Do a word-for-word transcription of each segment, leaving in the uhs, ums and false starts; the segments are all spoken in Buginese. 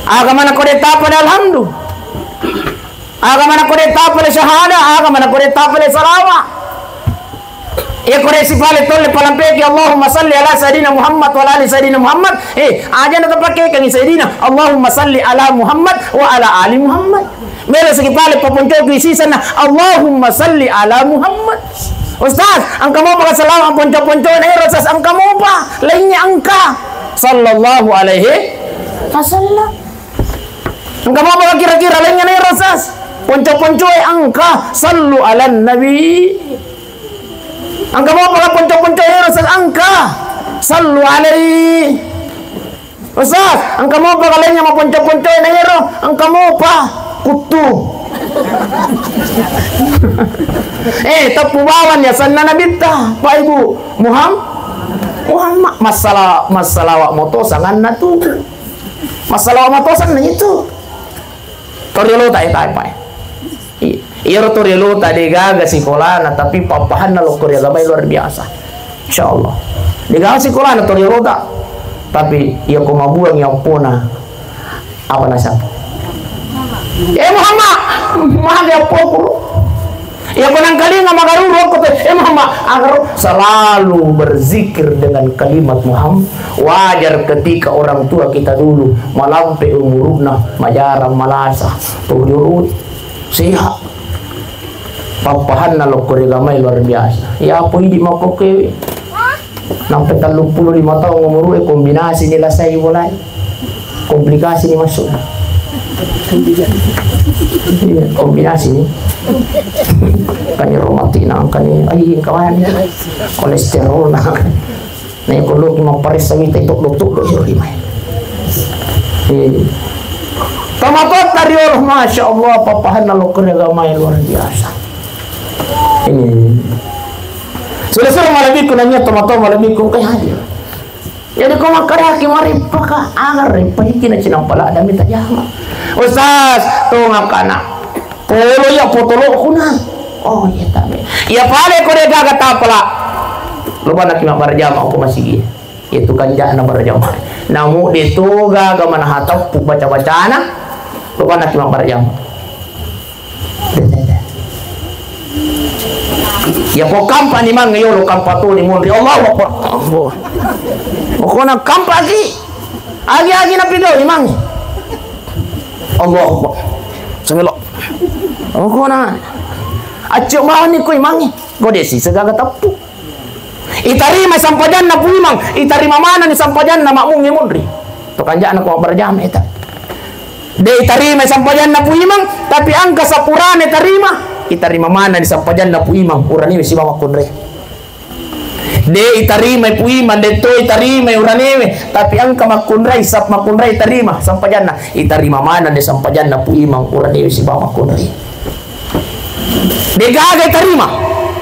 Aga mana kode tapale alhamdu. Aga mana kode tapale syahada, aga mana kode tapale salawa. Iya kode sipale tolle palampeki Allahumma salli ala Sayyidina Muhammad wa ala ali Sayyidina Muhammad. Eh, aja na tapake kangi Sayyidina. Allahumma salli ala Muhammad wa ala ali Muhammad. Melo siki pale paponcoki sisanna Allahumma salli ala Muhammad. Ustaz, engka mopa salawa ponco-ponco na ero Ustaz, engka mopa lainnya engka. Sallallahu alaihi wasallam. Engka mopa kira-kira lainnya na ero Ustaz. Ponco-ponco e engka sallu ala nabi. Engka mopa ponco-ponco e ero Ustaz engka sallu alaihi. Ustaz, engka mopa kalainya maponco-ponco na ero, engka mopa kuttu. Eh, teppu bawang ya sanna nabitta, Pak Ibu. Muham-, Muhammad, masalah, masalah awak moto sanganna tu. Masalah awak moto sanna itu. Toriolo ta, eh, tai, Pak. I-, iyaro toriolota de gaga sikolana, tapi pappahanna lokko ri agamai luar biasa. Insyaallah. De gaga sikolana toriolota, tapi iya ko mabuang iya oppona, apa nasaba? Eh, Muhammad, mage oppoku. Iya ko nangkalinga magaruru okko te, eh, Muhammad, agaro selalu berzikir dengan kalimat Muhammad. Wajar ketika orang tua kita dulu malampe umuruna, majarang malasa, toriolota. Sehat. Pappahanna lokko ri agamai luar biasa. Iya po idi makkokkoe. Nampe telluppulo lima taung umurue kombinasi ni lasai bolai. Komplikasi ni masuk. Iya, kombinasi ni. Kan rematik nangka ni, ai kawan. Kolesterol nangka. Naiko loki mapparessa mita itoddo-toddo iro rimai. Eh. Tomatoatta riolo, masya Allah, pappahanna lokko ri agamai luar biasa. Ini. Sura-sura malebbiku nanya tomatoa malebbiku kai hadir. Jadi ko makkaraki marippaka, aga rippa iki na cinampa ladda mita jama. Ustaz, tongakana. Polo iya potolo kuna. Oh iya tabe. Iya pale ko de gaga tapala. Lo bana ki mabbarajama ko masigi. Itu kanjana barajama. Namu de to gaga manaha teppu baca-bacana. Lo bana ki mabbarajama. Ya ko kampa ni mang yo lo kampa to ni monri. Allahu Akbar. Oh. Ko na kampa ki. Agi-agi na pigau ni mang. Allahu Akbar. Sangelo. Oh, ko na. Accio bawang ni ko imangi. Ko de si segaga teppu. Itarima sampajanna Pu Imang, itarima manani sampajanna makmungnge munri. To kanjana ko berjama eta. De itarima sampajanna Pu Imang, tapi angka sapurane tarima. Itarima manani sampajanna Pu Imang, uraniwe sibawa makkunrai. De itarimai Pu Imang, de to itarimai uranewe, tapi engka makkunrai, sab makkunrai tarima sampajanna, itarima maneng de sampajanna Pu Imang, uranewe sibawa makkunrai. De gaga itarima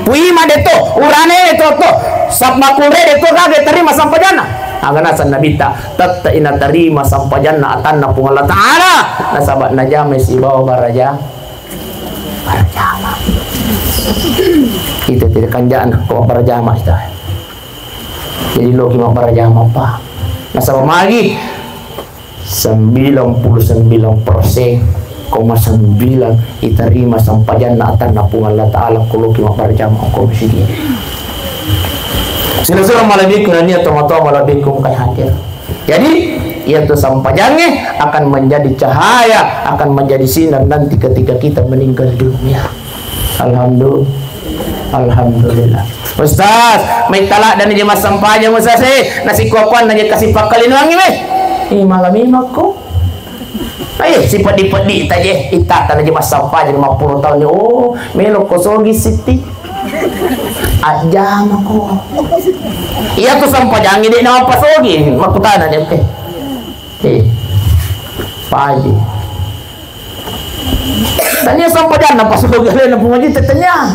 Pu Imang, de to uranewe to, to sab makkunrai, de to gaga itarima sampajanna. Aga naseng Nabitta, tette inatarima sampajanna atanna Puang Allah Ta'ala, nasaba najamai sibawa baraja. Barajama. Ita tidak kanjana ko barajama ita. Jadi loki mabbarajama pa. Nasaba magi sembilan puluh sembilan persen koma sembilan itarima sampajanna atanna Puang Allah Ta'ala ko loki mabbarajama ko masigi. Sila-sila malebbiku nania tomatoa malebbiku kai hadir. Jadi, iyatu sampajangnge akan menjadi cahaya, akan menjadi sinar nanti ketika kita meninggal dunia. Alhamdulillah. Alhamdulillah. Ustaz, mai taladdani je massampajang Ustaz e, nasikua-kuanna je kasi pakkalinoangngi we. Ih, maga memang ko. Ayo, sipeddi-peddi ta je, ittata na je massampajang lima puluh tahun ni. Oh, melo ko sogi sitti. Ajjamako. Iyatu sampajangnge de' napasogi, makkutana de', oke. Eh, paji. Tania sampajanna pasogi alena Puang Aji, tania.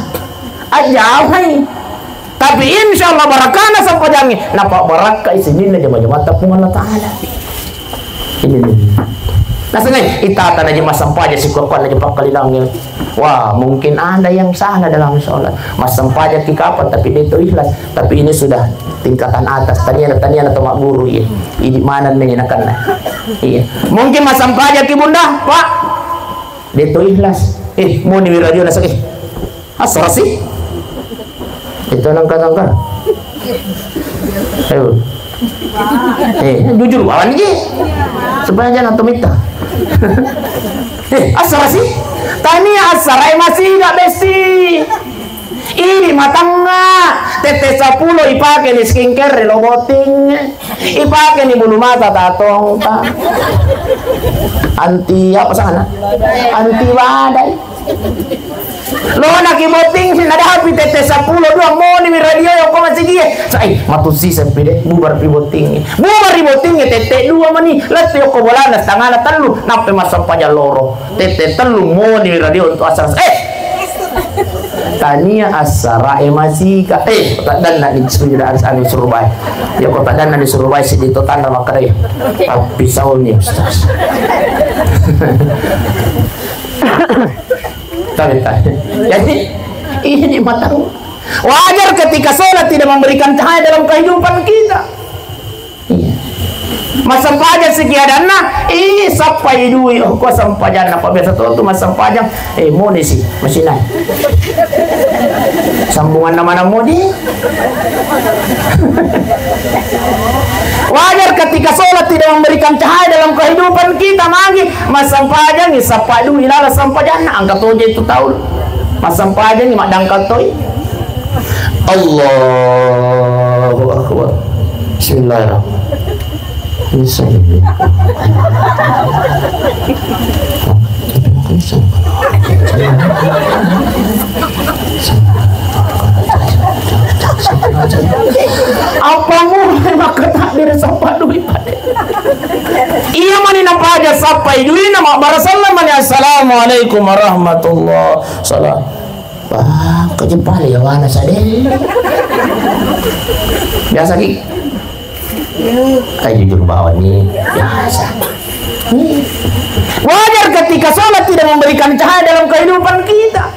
Ajjamai. Tapi insya Allah barakana sampajangnge, napabbarakkai sininna jama-jamata Puang Allah Ta'ala. Ini nih. Nasengnge, itata naji massempajang sikuwa-kuwa naji pakkalinangnge. Wah, mungkin ada yang salah dalam sholat. Massempajang ki kapang, tapi de to ikhlas. Tapi ini sudah tingkatan atas. Tania, tania na to magguru, iya. Idi maneng ni nakenna. Iya. Mungkin massempajang ki bunda, Pak. De to ikhlas. Eh, moni wi radio nasengnge. Assara si. Itu nangka-nangka. Ayo. Eh, jujur bawan ji. Supaya jangan temita. Eh, assara si. Tania assara e masih gak besti. Ini matangna. Tette seppulo ipake ni skincare lo botting. Ipake ni bulu mata tatong ta. Anti apa sana? Anti badai. Lona ki botting si nadapi tette seppulo dua moni mi radio yokko masigi e. Sai, matusi sempi de, bubar pi botting. Bubar ri botting tette dua mani, lettu yokko bolana setengana tellu, nappe massempajang loro. Tette tellu moni mi radio untuk asar. Eh! Tania assara e masika. Eh, taddanna ni sudah harus anu surubai. Yokko taddanna ni surubai si dito tanra makkeda. Tapi sauni ustaz. Tabe, tabe. Jadi, ini matang. Wajar ketika sholat tidak memberikan cahaya dalam kehidupan kita. Iya. Massempajang siki adanna, ih, sappai dui, oh, ko sempajanna, pa biasa to tu massempajang, eh, moni si, masina. Sambunganna mana moni? Wajar ketika sholat tidak memberikan cahaya dalam kehidupan kita, magi massempajangi sappa dui lala sempajanna, angka toje itu tahu. Massempajangi maddangkal toi. Allahu Akbar. Bismillahirrahmanirrahim. Apa mulai maka takbir sappa dui pade? Iya mani napaja sappai duina mabbarasallang mani, "Assalamualaikum warahmatullah." Salam. Wah, kejepale ya wana sade. Biasa ki. Kayak jujur bawang ni. Biasa. Wajar ketika sholat tidak memberikan cahaya dalam kehidupan kita.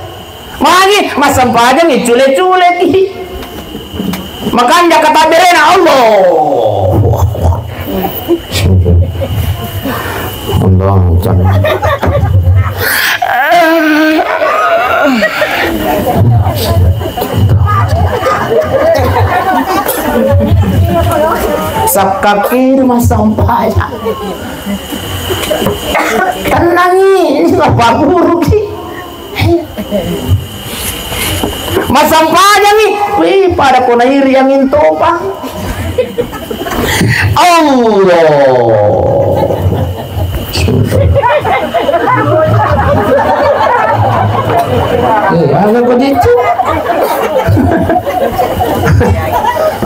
Magi massempajang cule-cule ki. Makanja kata berena Allah. Allahu Akbar. Sakkaki rumah sampah. Tenangi, ini bapak guru ki. Massempajangi, wih, pada ko nairi angin topa. Allah. Iya, apa kok itu?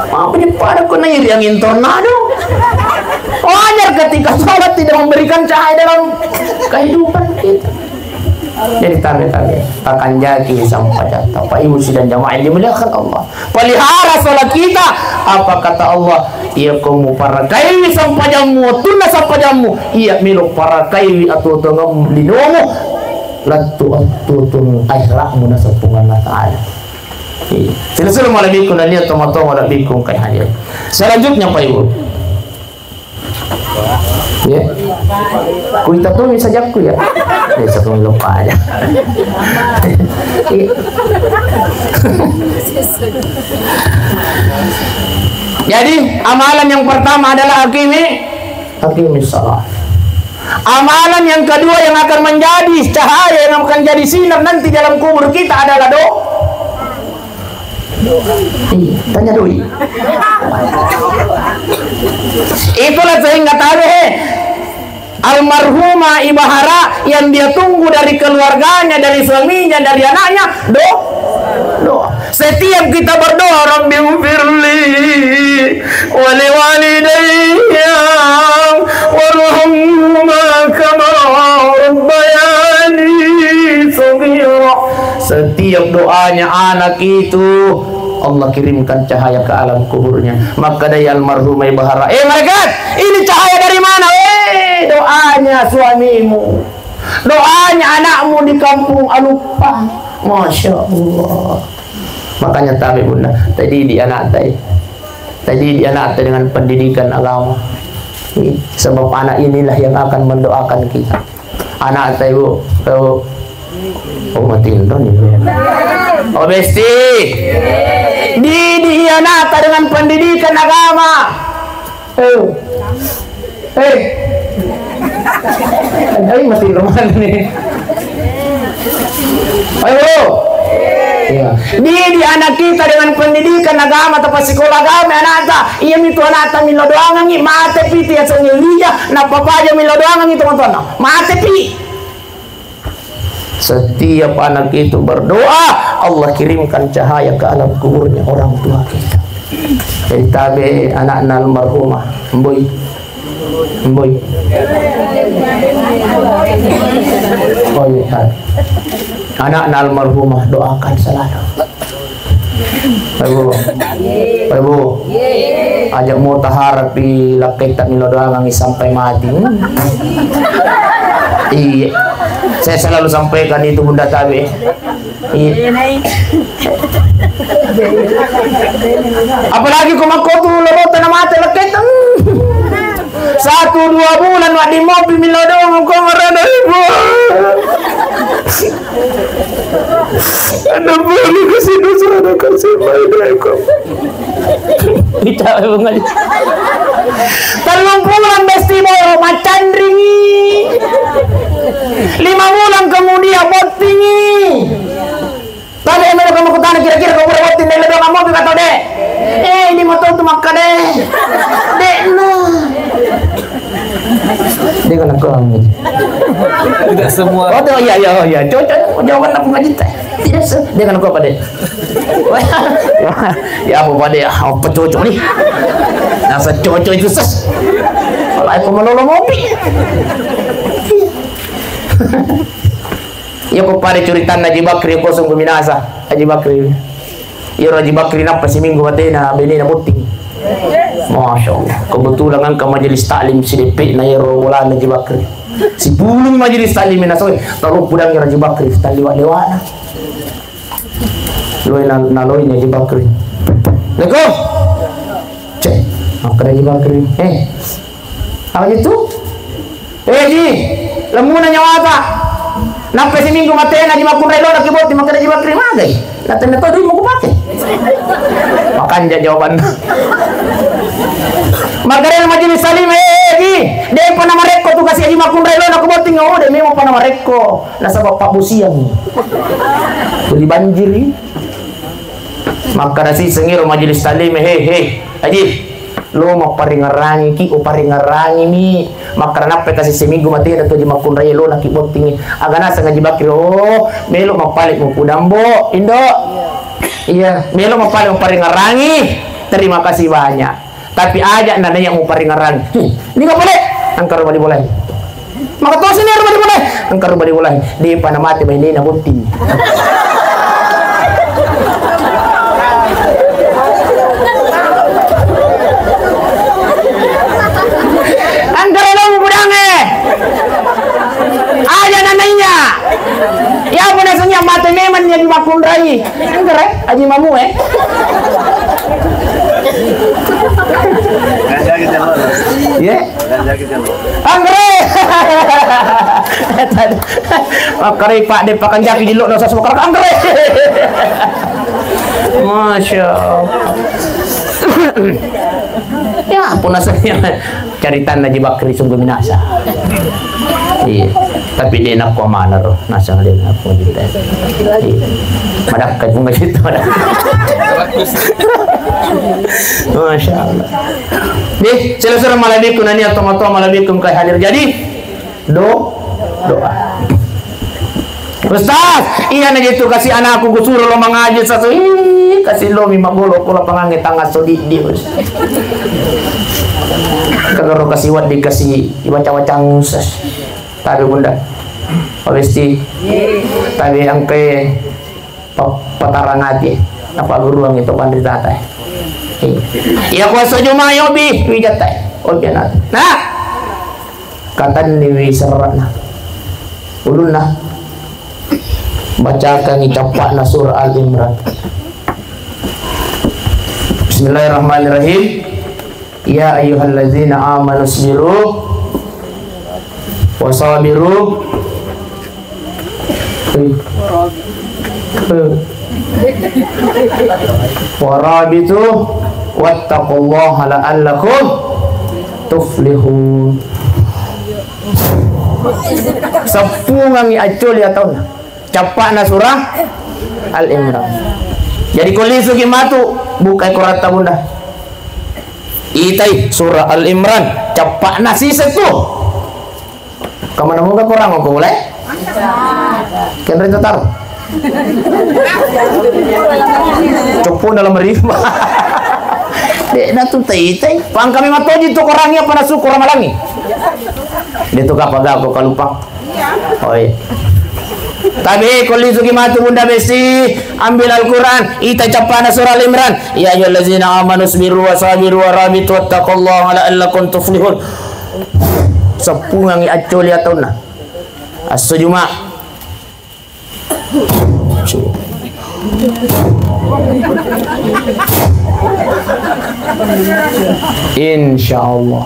Apa pada ko nairi angin tornado? Wajar ketika sholat tidak memberikan cahaya dalam kehidupan kita. Jadi tabe-tabe, takanjaki sampajatta. Bapak Ibu sidang jamaah yang dimuliakan Allah. Pelihara sholat kita. Apa kata Allah? Iya ko muparakaiwi sampajammu, wettunna sampajammu. Iya melo parakaiwi atuotuongemmu linomu. Lettu atuotuong akhiratmu naseng Puang Allah Ta'ala. Iya. Sila-sila malebbiku nania tomatoa malebbiku kai hadir. Selanjutnya Pak Ibu. Ya. Kuita tu bisa jakku ya. Ya, satu lupa aja. Iya. Jadi, amalan yang pertama adalah akimi, akimi salat. Amalan yang kedua yang akan menjadi cahaya, yang akan jadi sinar nanti dalam kubur kita adalah do-, Iya, tanya doi. Itulah sehingga tabe, he. Almarhumah Ibahara yang dia tunggu dari keluarganya, dari suaminya, dari anaknya, do-, doa. Setiap kita berdoa, "Rabbi firli wali walidayya warhamhuma kama rabbayani shaghira." Setiap doanya anak itu, Allah kirimkan cahaya ke alam kuburnya. Maka dari almarhumah Ibahara, "Eh, malaikat, ini cahaya dari mana, eh?" doanya suamimu, doanya anakmu di kampung Aluppa. Masya Allah. Makanya tabe, Bunda, tadidik anakta, eh. Tadidik anakta dengan pendidikan agama. Sebab anak inilah yang akan mendoakan kita. Anakta, Ibu, tahu? Oh, matinro ni. Oh, Besti. Didik anakta dengan pendidikan agama. Eh. Eh. Eh, mati rumah ni. Ayo. Iya. Didik anak kita dengan pendidikan agama, tempat sekolah agama, anakta. Iya, mitu anakta millau doangangi, mate pi, tiaseng Elijah, nappa paja millau doangangi, teman-teman. Mate pi. Setiap anak itu berdoa, Allah kirimkan cahaya ke alam kuburnya orang tua kita. Jadi tabe anakna almarhumah, Mboi. Mboi. Oh, iya. Anakna almarhumah doakan selalu. Ibu. Ibu. Aja' mo taharapi lakkaitta millau doangangi sampai mati. Hmm. Iya. Saya selalu sampaikan itu, Bunda tabe. Iya. Apalagi ko makkotu lolota na mate lakkaitta. Hmm. Satu dua bulan, wedding mopi millau doang, ko marana, Ibu. Ada boleh kasih dosa, ada kasih baik, Ibu. Kita memang aja. Tellung bulan Besti Boro macanringi. Lima bulan kemudian bottingi. Tabe melo kamu kutana kira-kira ko pura botting de' lebe kamu pi kata de'. Eh, ini motor tu makkeda. De' no. De' kan aku. Tidak semua. Oh, iya, iya, oh, iya. Cocok jawaban aku ngaji teh. Tidak se-, de' kan aku apa de'. Ya, apa pada ya? Apa cocok nih? Nasa cocok itu ses. Kalau aku melolo ngopi. Iya, ko pada curitanna Haji Bakri, kosong kuminasa Haji Bakri. Iyaro Haji Bakri nappa siminggu matena benena botting. Masya Allah. Kebetulan engka majelis taklim sideppe na iyaro bolana Haji Bakri. Sipulung majelis taklim na soe, taro pudang Haji Bakri, taliwa-liwana. Loi na-, naloi Haji Bakri. Assalamualaikum. Cek, makkeda Haji Bakri. Eh, apa itu? Eh, Ji, lemmuna nyawata. Nappa siminggu matena Haji Makkunrai, lona ki botting, makkeda Haji Bakri, magai? Na tenna to duitmu kupake. Makanja jawabanna. Makkeda majelis taklim, eh, Ji, de'pa namarekko tu kasi Haji Makkunrai, lona ki botting, oh, de' memang pa namarekko. Nasaba pabbusiang. Tuli banjiri. Makkeda siseng iro majelis taklim, he, he, Haji, lo mapparingerangiki, uparingerangimi. Makkeda nappa kasi siminggu matena tu Haji Makkunrai, lona ki bottingi. Aga naseng Haji Bakri, oh, melo mappale mupudang, Bo, Indo. Iya, melo mappale muparingerangi. Terima kasih banyak. Tapi aja' na naiya muparingerang. Hmm, ini nggak boleh. Engka ro bali bolai. Maka tosi ni ro bali bolai. Engka ro bali bolai. De'pa namate bainena botting. Engka ro lo mupudangnge. Aja' na naiya. Iya pun nasengngi mate memang Haji Makkunrai. Engka re, Haji Mamu, eh. Iya. Anggere. Makkeda Pak de' pakanjaki jillo' dosa semua anggere. Masya Allah. Ya, pun nasanya. Caritanna Haji Bakri sungguh minasa. Iya. Tapi de' nakko mana ro, nasang de' nakko kita. Iya. Madakka cuma kita, madakka. Masya Allah. Deh, selesai malabikku nani atau matoa malabikku engka hadir. Jadi, do-, doa. Ustaz, iyana je tu kasi anakku kusuro lo mangaji satu. Ih, kasi lo mi magolo ko lapangangnge tanga sodidi, Ustaz. Kagaro kasi waddi kasi iwaca-wacang, Ustaz. Tabe Bunda. Pabesti. Tabe angke pa-, patarangati. Apa guruang itu pandita ta. Iya. Iya kuasa juma yobi, wijata. Oke, nah. Nah. Katenniwi serra'na. Ulunna. Bacakangngi cappa'na surah Al Imran. Bismillahirrahmanirrahim. Ya ayyuhallazina amanu isbiru wasabiru. Warabitu wattaqullaha la'allakum tuflihun. Seppungangngi accoli ataunna. Cappa'na surah Al Imran. Jadi ko lisuki matu, bukai koratta bunda. Itai surah Al Imran, cappa'na siseng tu. Kamana moga korang ko mulai? Kenre tatar. Copo dalam rima. Dek na tu tai tai. Pangkami matoji tu korang apa nasu korang malangi. Dia tu kapa gak ko kalupang. Oh iya. Tapi ko lisuki matu bunda besi, ambil Al-Quran, ita cappana surah Al Imran. Ya ayyuhallazina amanu isbiru wa sabiru wa rabitu wattaqullaha la'allakum tuflihun. Seppungangngi accoli ataunna. Esso Juma. Insya Allah.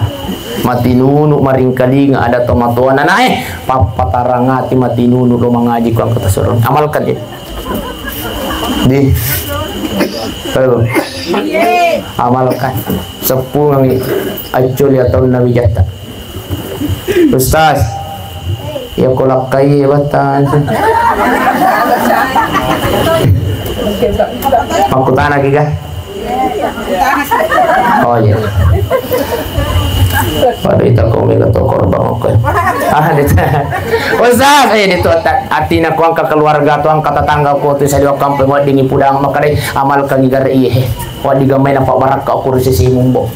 Matinunu maringkalinga ada tomatoa nanae, pappatarangati matinunu do mangaji ku angka tasurung. Amalkan ya. Di. Ayo. Amalkan. Seppungangngi accoli ataunna wijatta. Ustaz, iya ko lakkai battang. Makkutana ki ga? Oh iya. Pada ita ko mega to korban ko. Ah, dita. Ustaz, eh, dita atina ko angka keluarga to angka tetangga ko tu saliwa kampung weddingngi pudang makkedai amalkan gare iye. Wadi gamai na pabbarakka ko ri sisi mumbo.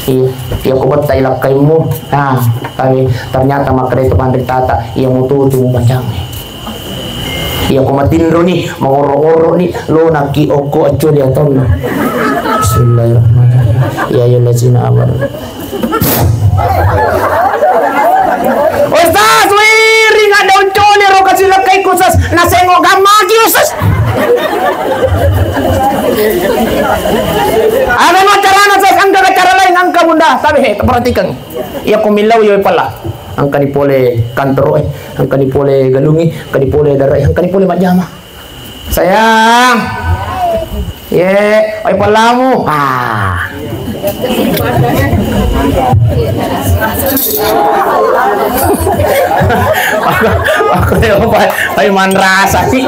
Iya, iya ko bettai lakkaimu. Nah, kami ternyata makkeda itu panritata, iya mutu tu mubacang. Iya ko matinro ni, mangoro-ngoro ni, lo naki okko acco dia tonna. Bismillahirrahmanirrahim. Ya ayyuhallazina amanu. Ustaz, wiring ada uncone ro kasi lakkaiku, Ustaz. Nasengo gammaki, Ustaz. Ada no carana, Ustaz, engka cara lain, engka bunda. Tapi he, perhatikan. Iya ko millau iya pala. Engka ni pole kantoro e, engka ni pole galungi, engka ni pole darai, engka ni pole majjama. Sayang. Ye, oi pellamu. Ah. Aku, aku, oi manrasa sih.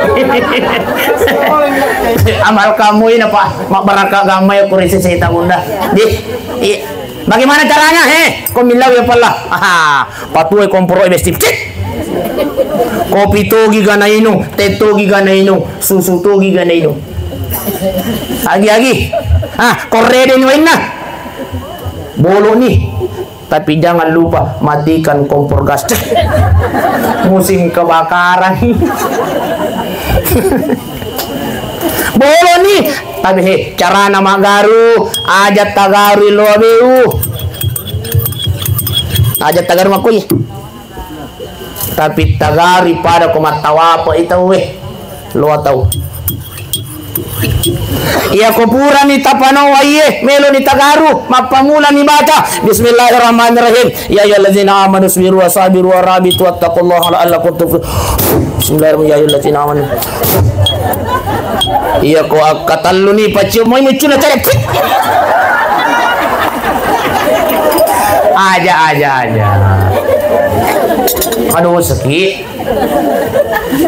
Amal kamu ini, Pak. Mak baraka gamai aku risi seta bunda. Di, i, bagaimana caranya, he? Ko millau ya pella. Aha, patuai komporo besti. Cik. Kopi togi gana inung, teh togi gana inung, susu togi gana inung. Agi-agi. Ah, korrede ni wainna. Bolo ni. Tapi jangan lupa matikan kompor gas. Musim kebakaran. Bolo ni. Tapi he, carana magaru, aja tagaru lo abeu. Aja tagaru makoi. Tapi tagarui pada ko mattawape'i tauwe, loa tau. Iya ko purani tapano waiye, meloni tagaru, mappamulani baca, Bismillahirrahmanirrahim. Ya ayyuhallazina amanu isbiru wa sabiru wa rabitu wattaqullaha la'allakum tuflihun. Bismillahirrahmanirrahim. Ya ayyuhallazina amanu. Iya ko akkatelluni, pacium moi muccuna cari. Aja, aja, aja. Aduh, sakit.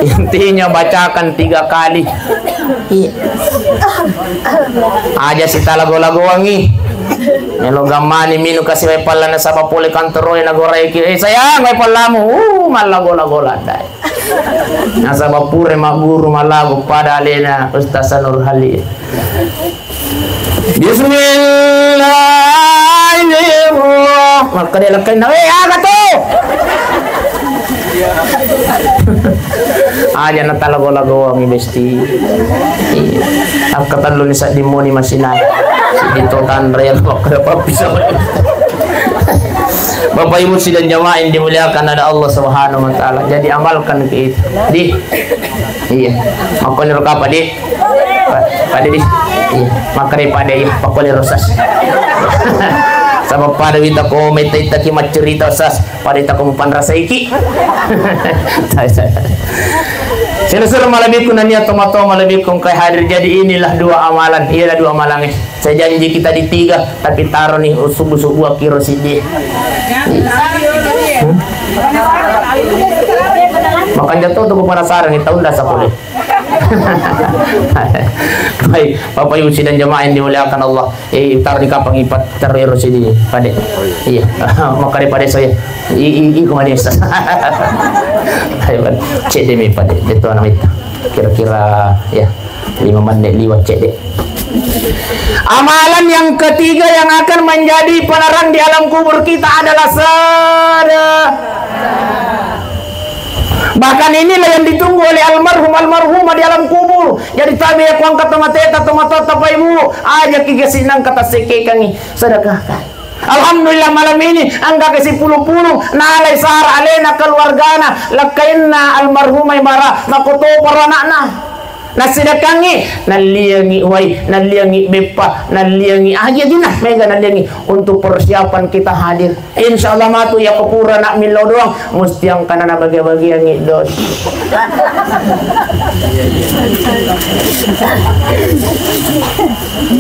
Intinya bacakan tiga kali. Iya. Aja sitalago-lagoangi. Melo gammani minu kasi wae palla nasaba pole kantoroe nagoraiki. Eh, sayang, wae pallamu. Uh, mallago-lago ladai. Nasaba pure magguru malago pada alena Ustaz Sanur Halil. Bismillahirrahmanirrahim. Makkeda lekkenna, "Eh, aga to?" Aja natalago-lagoangi besti. Iya. Akkatellu ni sedding moni masinai. Sedding to tanre, makkeda pappisau. Bapak Ibu sidang jamaah yang dimuliakan oleh Allah Subhanahu wa Ta'ala. Jadi, amalkan ke itu. Di, iya. Makkoniro kapa, Di? Pa-, pada, Di. Iya. Makanya pada, iya. Pakkoniro, Sas. Sama pada wita ko meta ita ki maccerita, Sas. Pada ita ko mupanrasaiki. Sila-sila malebbiku nania tomato malebbiku engkai hadir. Jadi, inilah dua amalan. Iyalah dua amalan, eh. Saya janji kita di tiga, tapi taro ni subuh-subuh kiro sidi. Hmm? Makanya tuh, tuh penasaran nih, tahu ndak sapole. Baik, Bapak Ibu sidang jamaah yang dimuliakan Allah. Eh, taro di kapang ipat, taro iro sidi, pade. Iya, makanya pade saya. I, i, i, kemana, Ustaz? Ayo, Pak. Cek demi pade. Itu anak itu. Kira-kira, ya. Lima menit liwat, cek deh. Amalan yang ketiga yang akan menjadi penerang di alam kubur kita adalah sedekah. Bahkan inilah yang ditunggu oleh almarhum, almarhumah di alam kubur. Jadi, tabe ya, kuangkat tomateta, tomatoa, tapaimu, aja ki gasi nang kata sekekangi, sedekahkan. Alhamdulillah, malam ini engka ke sipulung-pulung nalai sara alena, keluargana, lakkainna almarhumah mara, makoto paro anakna. Nassidakangngi, nalliangi wai, nalliangi beppa, nalliangi aja dina, mega nalliangi untuk persiapan kita hadir. Insya Allah matu ya, ko pura nak millau doang, musti angkana nabagi-bagiangi dos.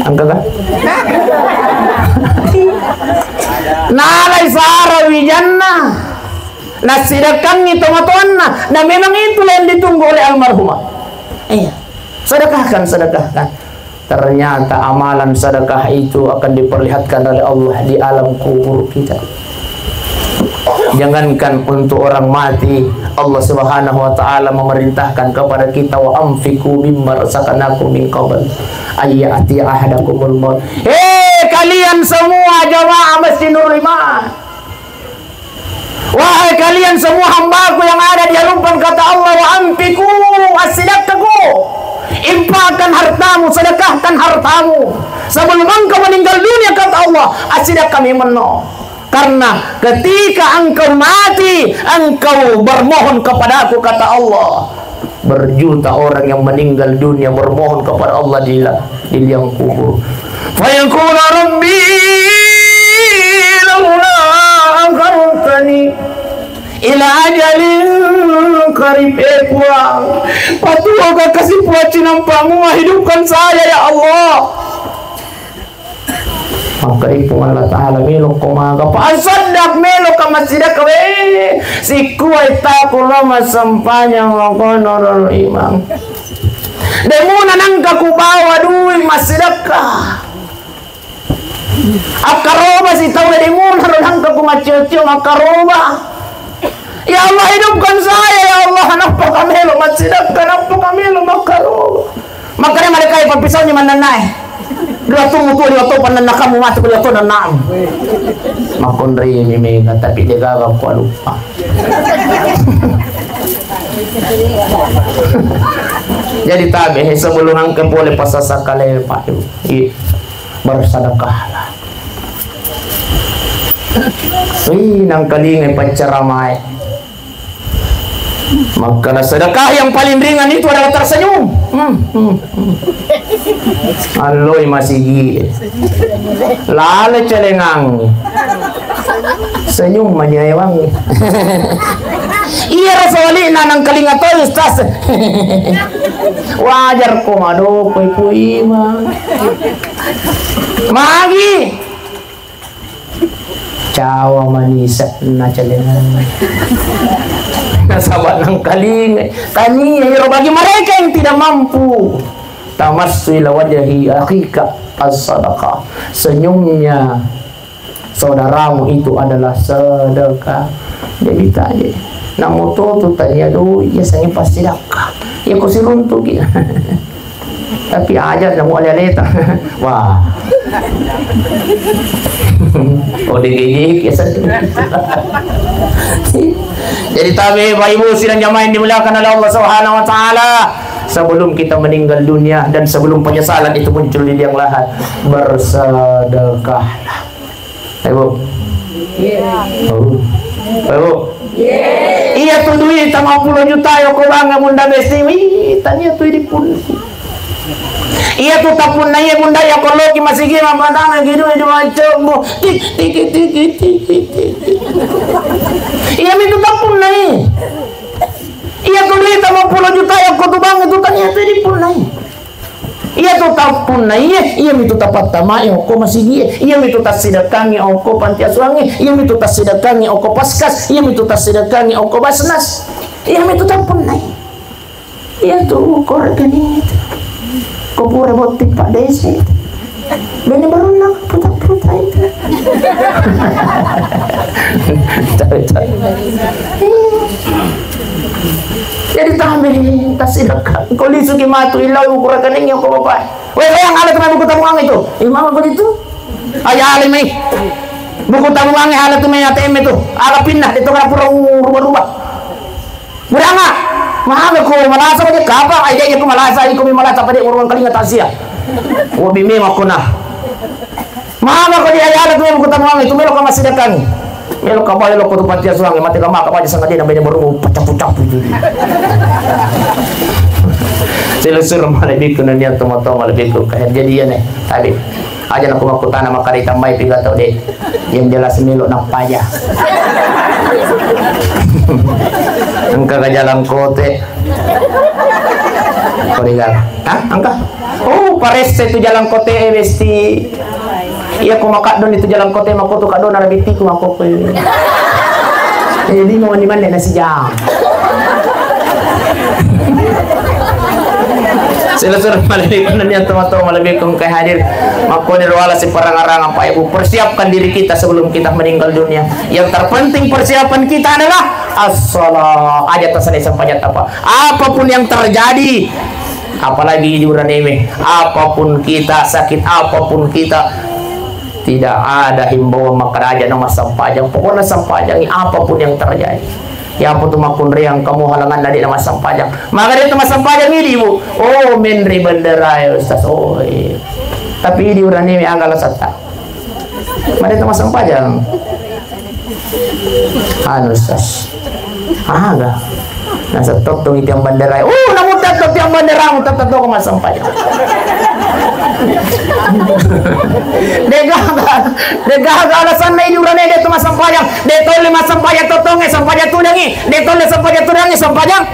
Engka kah? Nalai sara wijanna. Nassidakangngi tomatoanna. Nah, memang itulah yang ditunggu oleh almarhumah. Iya. Sedekahkan, sedekahkan. Ternyata amalan sedekah itu akan diperlihatkan oleh Allah di alam kubur kita. Jangankan untuk orang mati, Allah Subhanahu wa Ta'ala memerintahkan kepada kita, "Wa anfiqu mimma razaqnakum min qabl an ya'tiya ahadakumul maut." Hei, kalian semua jamaah Masjid Nurul Iman, wahai kalian semua hambaku yang ada di Halumpan, kata Allah, "Wa anfiqu," assidakkaku, infakkan hartamu, sedekahkan hartamu sebelum engkau meninggal dunia, kata Allah, assidakka memang no. Karena ketika engkau mati, engkau bermohon kepadaku, kata Allah. Berjuta orang yang meninggal dunia bermohon kepada Allah di la-, di liang kubur. Fayaqulu, "Rabbi, laula akhartani ila ajalin qarib." Eh, Puang, patuoka kasi Puang cinampa mua, hidupkan saya, ya Allah. Makkeda Puang Allah Ta'ala, "Melo ko maga, fa asaddaq, melo ka massidakka, we, sikkuwai taku lo massempajang, wa akuna minal imam." De muna nangka kubawa dui massidakka. Akkaroba si tau, de muna ro nangka ku maccio-cio makkaroba. Ya Allah, hidupkan saya, ya Allah, nappa ka melo massidakka, nappa ka melo makkaroba. Makkeda malaikat, "Pappisauni mannennae. Dua tu mutu, dua tu pannenna kamu mati, dua tu nennamu." Makkonrimi mega, tapi de gaga ko lupa. Jadi tabe, sebelum engka pole pasasa kale, Pak. Iya. Bersedekahlah. Wih, nangkalingai paccaramae. Makkeda sedekah yang paling ringan itu adalah tersenyum. Hmm, hmm, hmm. Alloi masigi. Lale celengang. Senyum manyewang. Iya rasa wali nanang kalinga to, Ustaz. Wajar ko madoko iku ima. Magi. Cawa manisa na celengan. Nasaba nangkalinga. Tania iro bagi mereka yang tidak mampu. Tamassu ila wajhi akhika as-sadaqah. Senyumnya saudaramu itu adalah sedekah. Jadi tadi, namo to tu tania doi, ya sangi pasti dakka. Ya ko siruntuki. Tapi aja namo ale-aleta. Wah. Oh, degege ya. Jadi tabe, Bapak Ibu sidang jamaah yang dimuliakan oleh Allah Subhanahu wa Ta'ala, sebelum kita meninggal dunia dan sebelum penyesalan itu muncul di liang lahat, bersedekahlah. Ibu. Oh. Oh. Iya tu dui' tamappulo juta yoko bangnge Bunda Besti, wih, tania tu idi pun. Iya tu tapunna iya Bunda yoko loki masigi mamatana gitu itu macammu. Tik, tik, tik, tik, tik, tik. Iya mi tu tapunna iya. Iya tu dui' tamappulo juta yoko tu bangnge tu tania tu idi pun iya. Iya tu tapunna iya, iya mi tu tapattamai okko masigie, iya mi tu tassidekkangi okko panti asuangnge, iya mi tu tassidekkangi okko paskas, iya mi tu tassidekkangi okko basnas. Iya mi tu tapunna iya. Iya tu ko rekening itu. Ko pura botting Pak Desa itu. Bene barunna puta-puta itu. Cari, cari. Iya. Jadi tambe tassidekka. Ko lisuki matu ilau buku rekening ya ko bapak. Weh, yang ada tu buku tabungan itu. Imam aku itu. Aja alimi. Buku tabungan ada tu main A T M itu. Ala pindah itu kan pura rubah-rubah. Buranga, maga ko malasa ko kapang, ai de' ko malasa, iko mi malasa pada urung kalinga tasia. Wabi memang kona. Maga ko di ayana tu memang kota mami tu melo ka massidekkangi. Melo ka bale lo ko tu panti asuangnge, mate ka maka baja sangadina bene baru pacapu-capu tu. Selesur malebbiku nania tomo-tomo lebbiku. Jadi iya ne, tadi. Aja' nako makkutana makkeda itambai piga tau de'. Yang jelas melo nappaja. Engka ka jalangkote. Ko niga? Hah? Engka? Oh, paresse tu jalangkote, eh, Besti. Iya ko makaddoni tu jalangkote, makko tu kaddona rabittiku makko ko. Eh, lima mani manne nasi jam. Selesur malebbiku nania tomo-tomo malebbiku engka hadir. Makkoni ro ala siparangarang apa ibu, persiapkan diri kita sebelum kita meninggal dunia. Yang terpenting persiapan kita adalah as-salah. Aja' tasale sempajang apa. Apapun yang terjadi, apalagi idi uranewe, apapun kita sakit, apapun kita, tidak ada himbauan makkeda aja' na massempajang. Pokoknya sempajangi apapun yang terjadi. Iya apa tu makkunreang kamu halangan na de' na massempajang. Maga de' tu massempajang idi, Bu. Oh, menre bendera ya Ustaz. Oh, iya. Tapi idi uranewe aga alasatta. Maga de' tu massempajang. Anu Ustaz. Aga. Nasa tottongi tiang bendera. Oh, namu tetto tiang bendera, mu tetto ko massempajang. De' gaga, de' gaga alasanna idi urane de' tu massempajang. De' tolle massempajang tottongnge, sempajang tudangi. De' tolle sempajang tudangi, sempajang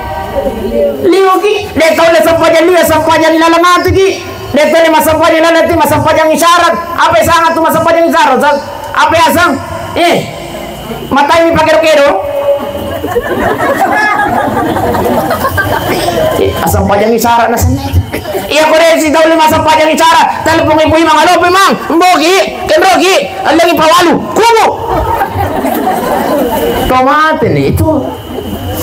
liuki. De' tolle sempajang liu, sempajang laleng atiki. De' tolle massempajang laleng ati, massempajang isyarat. Apa sangat tu massempajang isyarat, Ustaz? Apa asang? Eh, matai mi pakedo-kedo. Eh, assempajangi sara' nasenna. Iya ko de' sitau lima assempajangi sara', telepon ibu imang, "Halo, Bu Imang, mbogi, kenrogi, allengi pawalu, kubu." Tomate ni itu.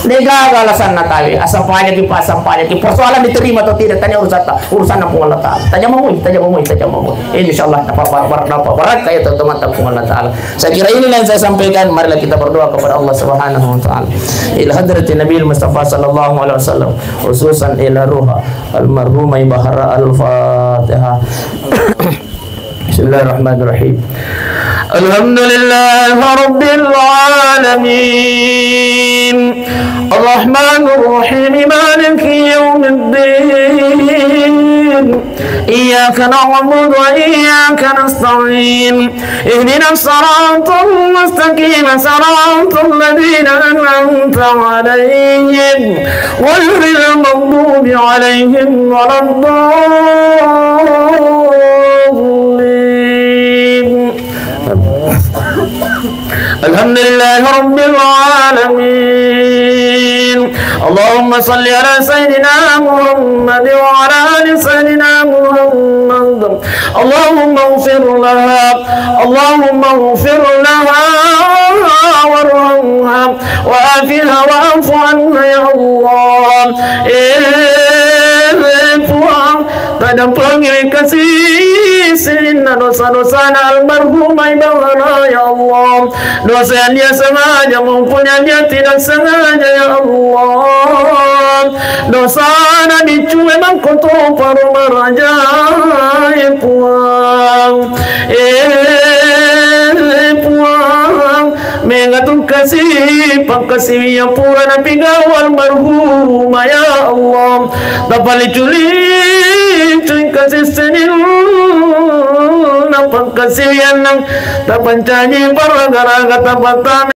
De' gaga alasanna tawe, assempajangi, pa assempajangi. Persoalan diterima atau tidak, tania urusatta, urusanna Puang Allah Ta'ala. Tajamma mui, tajamma mui, tajamma mui. Insyaallah, dapat bar-, bar-, dapat barakka' ya, teman-teman, Puang Allah Ta'ala. Saya kira inilah yang saya sampaikan. Marilah kita berdoa kepada Allah Subhanahu wa Ta'ala. Ila hadratin Nabi Mustafa sallallahu alaihi wasallam, khususan ila ruha almarhumah Bahara. Al-Fatihah. Bismillahirrahmanirrahim. Alhamdulillahi rabbil alamin. Arrahmanirrahim. Maliki yaumiddin. Iyyaka na'budu wa iyyaka nasta'in. Ihdinas siratal mustaqim. Siratal ladzina an'amta 'alaihim. Ghairil maghdubi 'alaihim waladdallin. Alhamdulillahi rabbil alamin. Allahumma salli ala sayyidina Muhammad wa ala ali sayyidina Muhammad. Allahumma ighfir laha. Allahumma ighfir laha warhamha. Wa afiha wa'fu anha, ya Allah. Eh, Puang, tadampengi kasi sininna dosa-dosana almarhumah Bahara, ya Allah. Dosa yang dia sengaja maupun yang dia tidak sengaja, ya Allah. Dosana dicue mangkoto paro maraja, eh, Puang. Eh, Puang. Engka tu kasi, pangkasiwi yang pura napigau almarhumah, ya Allah. Tapalicu-licu kasih seninna pangkasiwianna, tapancaji paraga-raga, tapatame